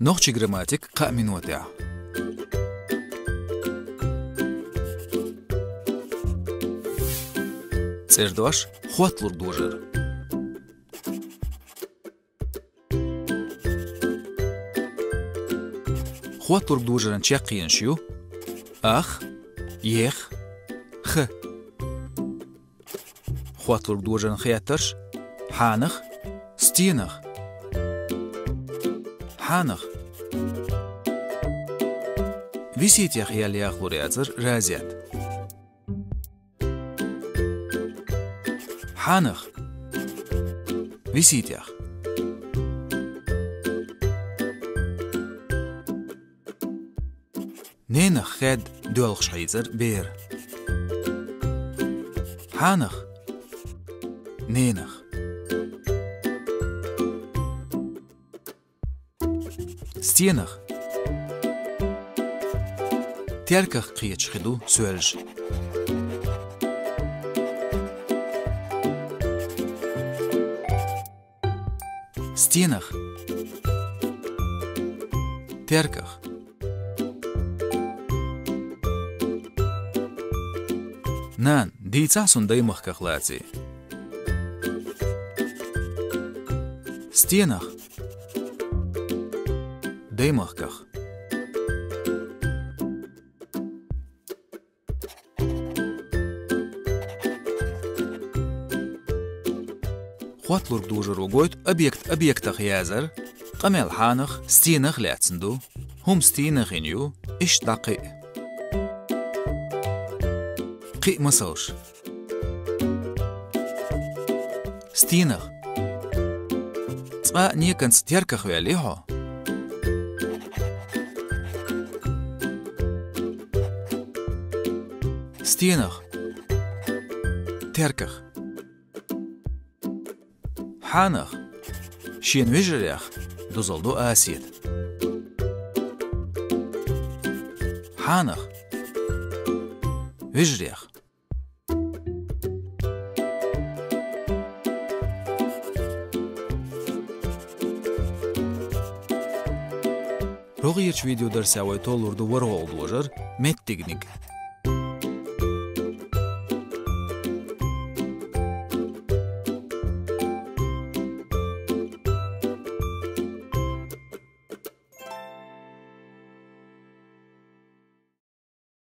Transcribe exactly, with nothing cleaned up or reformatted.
Нохчийн грамматика кхаа минотехь. ЦӀердош: хотталург дожар. Хотталург дожаран чекхъенаш ю: ах, ех, ха. Хотталург дожаран хеттарш: хьанах, стенах. Хьанах. Весетех яьлла яхалур яцара разет. Хьанах. Весетех. Ненах хед доьлхуш хьийзар бер. Хьанах. Ненах. Стенах. Терках кхеташ хи ду соьлжа. Стенах. Терках. Нана, дийцахь суна даймахках лаций. Стенах. Даймахках. Хотталург дожаро гойту объект объектах язар, къамел хьанах, стенах лаьцна ду, хӀума стенах йина ю, иштта дӀа кхин а. Кхин а масалш. Стенах. Цкъа а некъанца терках ваьллий хьо? Стенах. Терках. Хьанах. Шен вежарех дузалла ду Асет. Хьанах. Вежарех. РогӀерчу видеодарсехь вай толлур ду ворхӀалгӀа дожар, меттигниг.